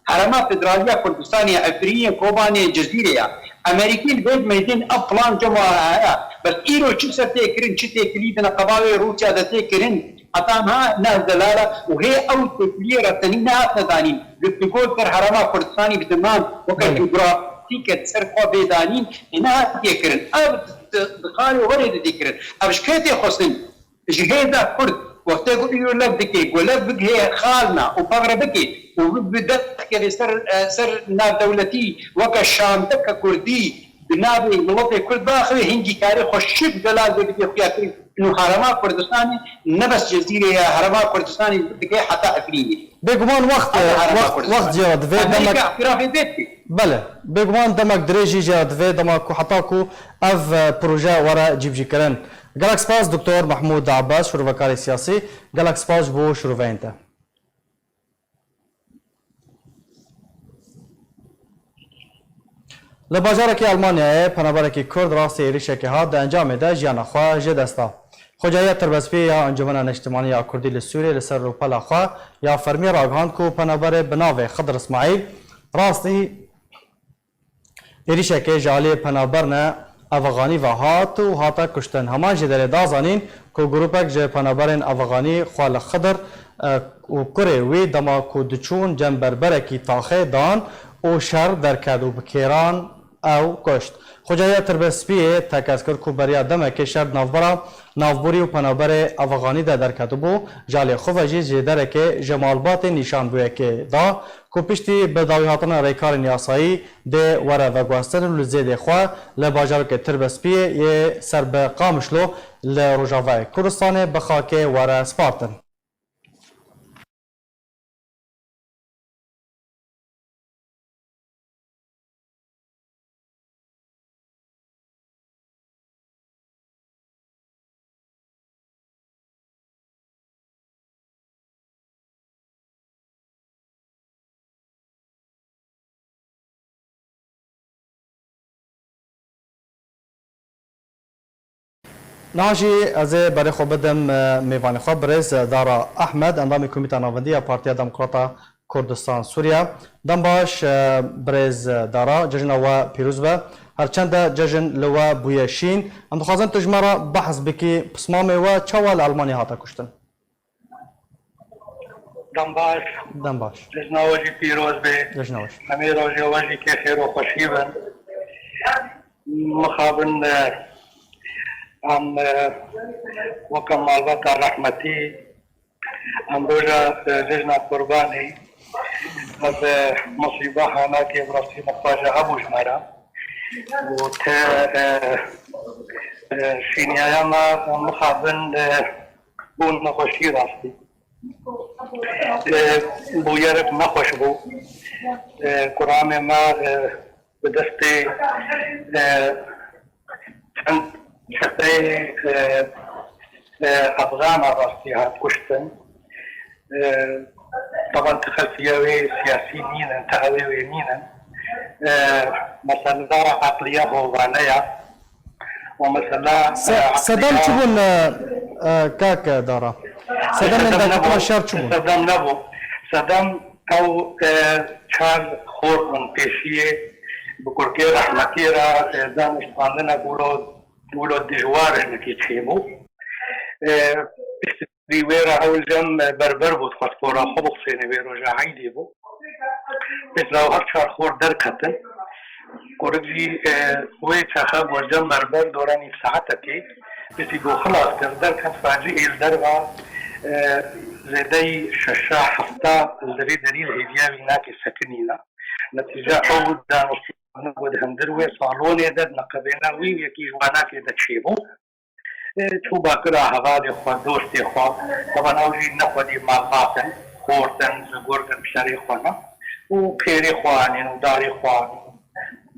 Herêma Federalî ya Kurdistanê ya Efrînê, Kobanê, Cezîrê ya. Amerîkî li vê meydên ev plan cem heye. Bes îro çi ser tê kirin, çi têkilî di neqeba wê Rûsya de tê kirin, heta niha ne zelal e û hê ew têkiliyê retenî nehatine danîn. Giftûgo li ser Herêma Kurdistanê bi diman weke Belê. Cografîke li ser xwe bê danîn, ê nehatiye kirin. Ev di, di xalê werê de tê kirin. Ev ji kê tê xwestin? Ji hêza Kurd, wextê ku îro lev dike, ku lev bigihê xalna û pevre bike û bi, bi dest keve ser, e, ser navdewletî weke şandeke Kurdî bi navê miletê Kurd biaxivê, hingî karê xwe şik zelal vê bidê xuya kirin. Û herêma Kurdistanê ne bes Cezîrê ye, herêma Kurdistanê dike heta Efrînê. Bêguman wext, Heta herêma wext, Kurdistanê. Wext jê re divê Amerîka demek îtirafê vê dike. Belê, bêguman demek dirêj jî jê re divê, dema ku heta ku ev, e, proje were cîbicîkirin. Gelek spas Doktor Mehmûd Abbas, şîrovekarê siyasî, gelek spas ji bo şîroveyên te. Li bajarekî Almanyayê penaberekî Kurd rastî êrîşekê hat di encamê de jiyana xwe ji dest da. Xwecaiya Tirbespiyê ya Encûmena Neştimanî ya Kurdî li Sûriyê li ser rûpela xwe ya fermî ragihand ku penaberê bi navê Xidir Ismaîl rastî êrîşekê ji alî penaberine Eveganî ve hat û hate kuştin. Heman jî derê da zanîn ku grûpek ji penaberên Eveganî xwe li Xidir, e, û kurê wî dema ku diçûn cem berberekî taxê dan û şer derket û bi kêran ew kuşt. Xwecaiya Tirbespiyê tekez kir ku beriya demekê şer di navbera navborî û penaberê Efxanî de derketibû, ji alê xwe ve jî jêderekê ji malbatê nîşanbûyekê da ku piştî bi dawîhatina rêkarên yasayî dê were veguhestin û li zêdê xwe li bajarokê Tirbespiyê yê ser bi Qamişlo li Rojavayê Kurdistanê bi xakê were spartin. Niha jî ez ê berê xwe bidim, e, mêvanê xwe, birêz, e, Dara Ehmed, endamê Komîta Navendî ya Partiya Demokrata Kurdistan Sûriye. Dem baş, e, birêz, e, Dara, cejna we pîroz be. Her çend e cejn li we bûye şîn, em dixwazin tu ji me re behs bikî, pismamê we çawa li Elmanya hate kuştin? Dem baş. Dem baş. Cejna we jî pîroz be. Cejna we jî. Hemî rojê we jî kê xêr û xweşî bin. Mixabin, e, em, e, weke malbata rehmetî, em roja, e, cejna Qurbanê, ev, e, musîba hanakê bi rastî nexweşa hebû ji me re. Û te, e, e, şîniyaya me, mixabin, e, bû nexweşî rastî. E, bûyerek nexweş bû. E, kuramê me, e, bi destê, e, çend çeteyê, e, e, Efxana rastî hat kuştin. E, taban ti xelfiya wê siyasî nînin, ti ewê wê nînin. E, mesela eqliya hovane ya. Û mesela, Se-, e, sedem eqliya çi bûn, e, e, kak Dara? Sedemên Sedem derketina nebû. Şer çi bûn? Sedem nebû. Sedem ew, e, çar xort bûn pêşiyê bi kurkê rehmetî re, e, daniştandine gulo, gulo dijwar hinekî çêbû. E, piştî wê re ew li cem berber bû, dixwest pora xwe bixwîne, wê roja eydê bû. Piştre ew her çar xort derketin. Kurik jî, e, wê çaxa got cem berber dora nîv saetekê. Piştî ku xilas kir, derket faciê li derva, e, zêdeyî şeşa hefta li vê derî li hêviya wî nakê sekinîna. Netîca ew daniştandina ku di hundir wê salonê de di neqebêna wî û yekî ji wanakê de çêbû. E, çû bakira hevalê xwe, dostê xwe, taban ew jî ne xwedî malbat in, xort in, zigurd in, bi şerê xwe ne. Û pêrê xwe anîn û darê xwe anîn.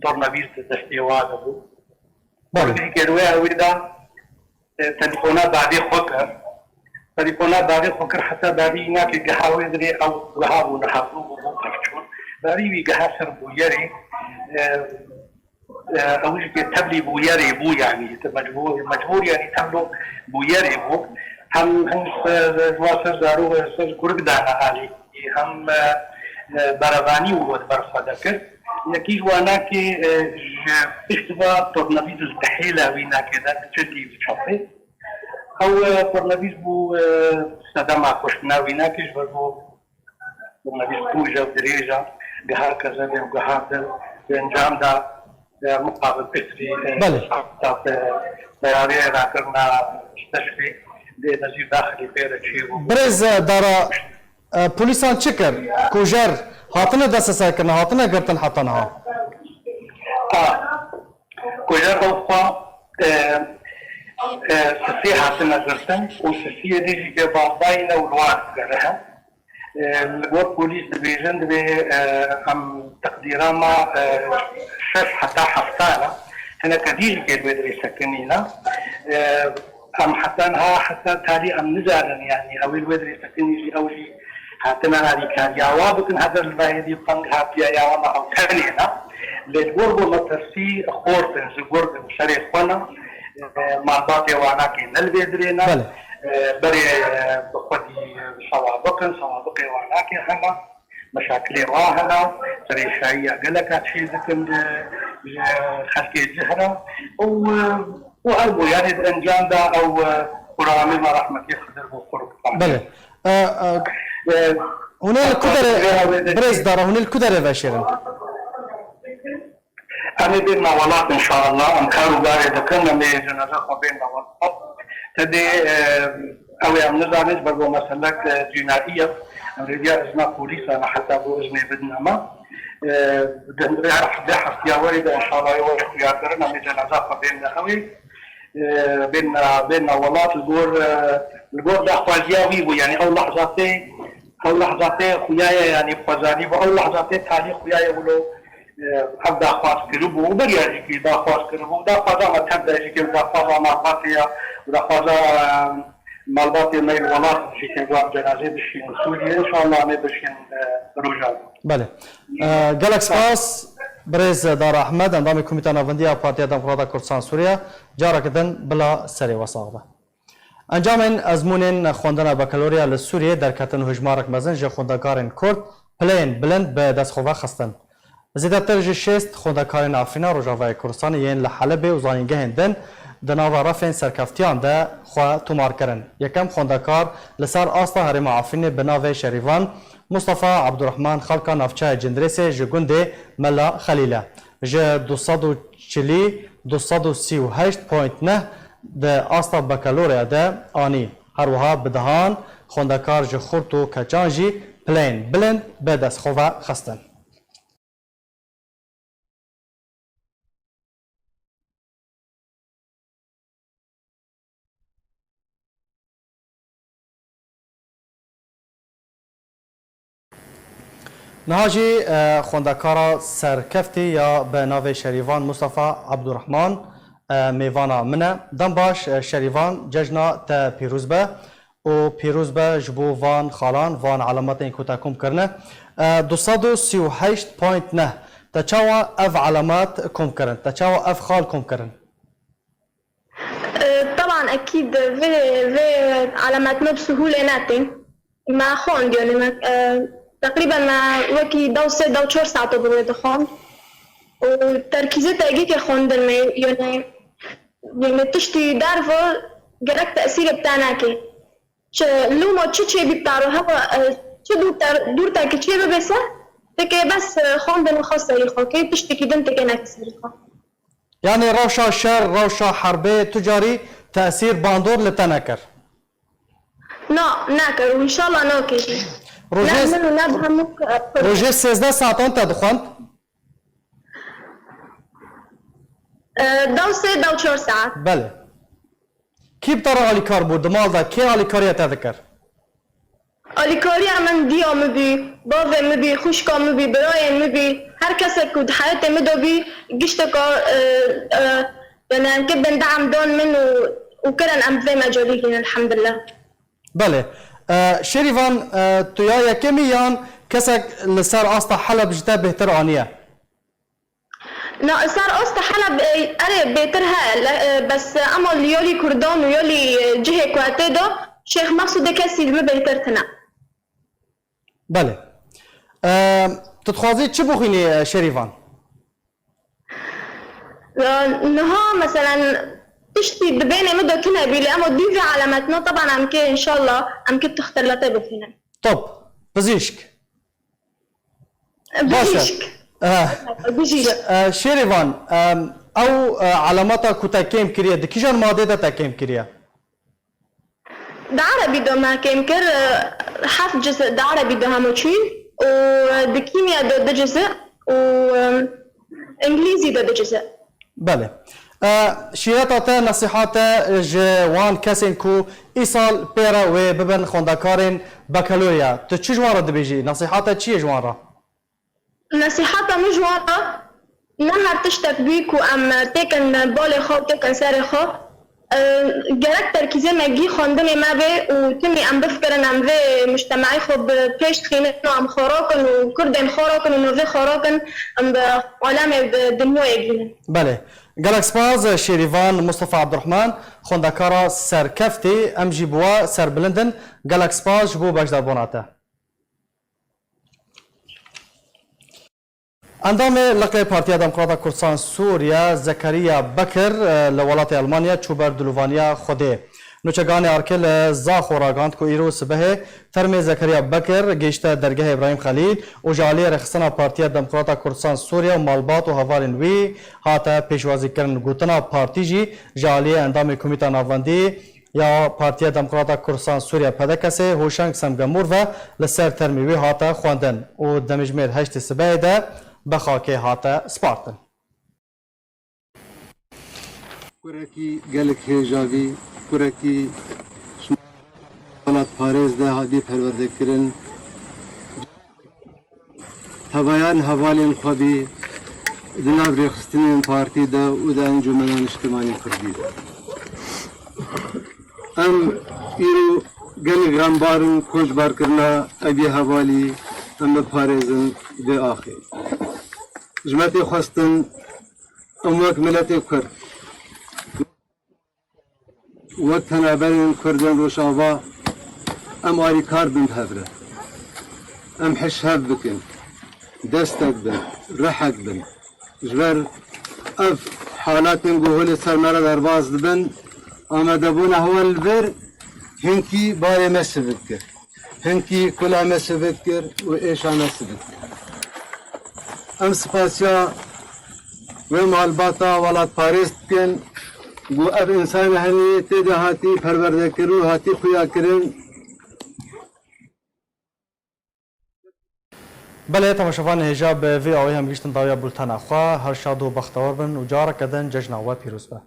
Tornavîz di destê wa de bû. Belê. Jî ker wê ewê de, e, telefona bavê xwe kir. Telefona bavê xwe kir, heta bavê wî nakê giha wê dirê ew giha bû, niha bû, bû, bû pevçûn. Bavê wî giha ser bûyerê, e, e, ew jî ke tevlî bûyerê bû, yanî, te mecbûr, mecbûr, yanî, tevlo bûyerê bû. Hem, hem ser, ji wan ser zarok, ser kurik dana alî, hem, e, e, berevanî û wê di ber xwe de kir. Yekî ji wanakê, e, ji pişt ve tornavîz li dihêla wî nakê de, diçe dî diçapê. Ew, e, tornavîz bû, e, sedema kuştina wî nakê, ji ber ku Bi me bîst û pênc dirêj e, giha kezebê û giha dil, di encam de, e, muqabil pitrî, e, Belê. Saeta, e, teyarê rakirina musteşfê, dê Nezîr daxilî pê re çêbû. Birêz, e, Dara, e, polîsan çi kir? Kujer hatine desteserkirin, hatine girtin heta niha? Ha, kujer ew xwe, e, e, sisê hatine girtin û sisiyê dî jî ke bazdayî ne û li wan digerihin. E, li gor polîs dibêjin, divê, e, em teqdîra me, e, şeş heta hefta ne. Hineke dî jî kê li wê dirê sekinî ne. E, em heta niha heta talî em nizanin, yanî ew ê li wê dirê sekinî jî, ew jî hatine alîkariya wa bikin, hedir li vayê dî qeng hatiye ya wana ew tenê ne. Lê li gor ku metirsî xort in, ji gurd in, şerê xwe ne. E, malbatê wanakê ne li vê dirê ne. Belê. E, berê, e, bi xwedî, e, sewabiq in, sewabiqê wanakê hene, meşakilê wa hene, perêşayiya geleka çê dikin, e, ji xelkê cih re. Û, e, û ew bû, yanî di encam de ew, e, quramê me rehmetî Xidir bû qurban. Belê. E, e, E, hûn ê li ku derê, Birêz Dara, hûn ê li ku derê veşêrin? Em ê bênme welat, inşallah. Em kar û barê dikin, em ê cenaza xwe bênme welat. Tedê, e, ew ê em nizanin, ji ber ku meselek, e, cînayî ye. Em rêdiya izna polîsan e, heta bo iznê bidin ema. E, di, her, di heftiya werê de inşallah ê werê xuyakirin, em ê cenaza xwe bênine ewê. E, bênine, bênine welat li gor, e, li gor daxwaziya wî bû. Yanî ew lehzatê, ew lehzatê xuya ye, yanî xwezanî bû. Ew lehzatê talî xuya ye wilo. Ev daxwaz kiribû û beriya jî kî daxwaz kiribû. Daxwaza me tev de jî kê, daxwaza malbatê ya, daxwaza, e, malbatê me li welat jî kê, em cenazê bişînin Sûriyê. Înşallah em ê bişînin, e, Rojava. Belê. E, gelek spas. Birêz Dara Ehmed, endamê Komîta Navendî ya Partiya Demokrata Kurdistan Sûriye, careke din bila serê we sax be. Encamên ezmûnên xwendina bakalorya li Sûriyê derketin û hejmarek mezin ji xwendekarên Kurd pileyên bilind bi dest xwe ve xistin. Zêdetir ji şêst xwendekarên Efrîna Rojavayê Kurdistanê yên li Helebê û zanîngehên din di nava refên serkeftiyan de xwe tomar kirin. Yekem xwendekar li ser asta herêma Efrînê bi navê Şerîvan Mustafa Abdurrahman xelka navçeya Cindirêsê ji gundê Mela Xelîl e. Ji du sed û çilî du sed û sî û heşt point neh di asta bakalorya de anî. Her wiha bi dehan xwendekar ji xurt û keçan jî pileyên bilind bi dest xwe ve xistin. Niha jî, e, xwendekara serkeftî ya bi navê Şerîvan Mustafa Abdurrahman, e, mêvana min e. Dem baş, e, Şerîvan, cejna te pîroz be û pîroz be ji bo van xalan, van elemetên ku te kom kirine. E, du sed û sî û heşt point neh, te çawa ev elemet kom kirin? Te çawa ev xal kom kirin? E, teban ekîd vê, vê elemetno bi sihûlê netên. Me xwend, yanî me, e, teqrîben me wekî dew sê dew çar saeto bi wê dixwend. Û terkîzê te gîkê xwendin me, yanî, yanî tiştî derve gerek tesîrê bi te neke. Çi lûma çi çêbî bi te re heba, e, çi dûr te, dûr te ki çê bibe se, tike bes, e, xwendin xwe serî xwe kê, tiştekî din tike neke serî xwe. Yanî rewşa şer, rewşa herbê tu carî tesîr bandor li te nekir? Na, nekir û înşallah nake jî. Rojê, ne min û ne bi hemû, e, rojê sêzdeh saetan te dixwend? E, dew sê, dew çar saet. Belê. Kî bi te re alîkar bû? Di mal de kê alîkariya te dikir? Alîkariya min diya min bî, bavê min bî, xwişka min bî, birayên min bî, her kesek ku di heyetê min de bî, gişteka, e, e, yani em kir bendam dan min û, û kirin em bi vê mecalî hîn, elhamdulillah. Belê. E, Şerîvan, e, tu ya yekemî yan kesek li ser asta Heleb ji te bêhtir aniye? Na, ser asta Heleb, e, erê bêtir heye, le, e, bes, e, ema li yalî Kurdan û yalî, e, cihê ku etê de Şêx Mexsûdê kesî li min bêtir tine. Belê. E, tu dixwazî çi bixwînî, e, Şerîvan? E, niha, meselen, tiştî di bênê min de tune bî, lê ema dî vê elemetno, teban em kê, înşallah, em kê tixtilete bixwînin. Top. Pizîşk. Baş e. Bijîşk. Eh. Bijîşk. Şe-, eh, Şêrîvan, em, ew, eh, elameta ku te kêm kiriye, di kîjan madê de te kêm kiriye? Di erebî de me kêm kir, eh, heft ciz di erebî de hema çûyî û di kîmya de du ciz û, em, îngilîzî de du ciz. Belê. E, şîreta te, nesîhate ji wan kesên ku îsal pê re wê bibin xwendekarên bakalorya, tu çi ji wan re dibêjî? Nesîhate çi ye ji wan re? Nesîhata min ji wan re, ne her tiştek bî ku em têkin balê xwe û têkin serê xwe. E, gerek terkîzê me gî xwendinê me bê û timî em bifikirin, em vê mujtemaî xwe bi pêş dixînin û em xwe rakin û kurdên xwe rakin û novê xwe rakin, em bi alemê, bi dinyayê bînin. Belê. Gelek spas, Şêrîvan Mustafa Abdurrahman, xwendekara serkeftî, em jî bi we serbilind in. Gelek spas ji bo beşdarbûna te. Endamê Liqê Partiya Demokrata Kurdistan Sûriye, Zekeriya Bekir, e, li welatê Elmanya çû ber dilovaniya Xwedê. Nûçeganê Arke li Zaxo ragihand ku îro sibehê termê Zekeriya Bekir gihişte dergehê Îbrahîm Xelîl û ji aliyê Rêxistina Partiya Demokrata Kurdistan Sûriye û malbat û hevalên wî hate pêşwazîkirin. Gotina partî jî ji aliyê endamê Komîta Navendî ya Partiya Demokrata Kurdistan Sûriye, P D K S'ê Hoşeng Semgemur ve li ser termê wê hate xwendin û demjimêr heştê sibehê de bi xakê hate spartin. Kurekî gelek hêja bî, kurekî welatparêz de hatî perwerdekirin. Tevayan hevalên xwe bî di nav rêxistinên partî de û di Encûmena Niştimanî Kurdî de. Em îro gelek xembar in ku ji barkirina evî hevalî em biparêzin vê axê. Ji me tê xwestin em wek miletê Kurd, wek penaberên Kurdên Rojava em alîkar bin bi hev re. Em hişhev bikin, destek bin, rihek bin. Ji ber ev halatên ku holê ser me re derbas dibin, amadebûna hewan li vir hinkî barê me sivik kir. Hinkî kula me sivik kir û êşa me sivik kir. Em spasiya wê malbata welatparêz dikin ku ev însanê henî tê de hatî perwerdekirin û hatî xuyakirin. Belê, temaşevanên hêja, bi vê awê em gihîştin dawiya bultena xwe. Her şad û bextewar bin û careke din cejna we pîroz be.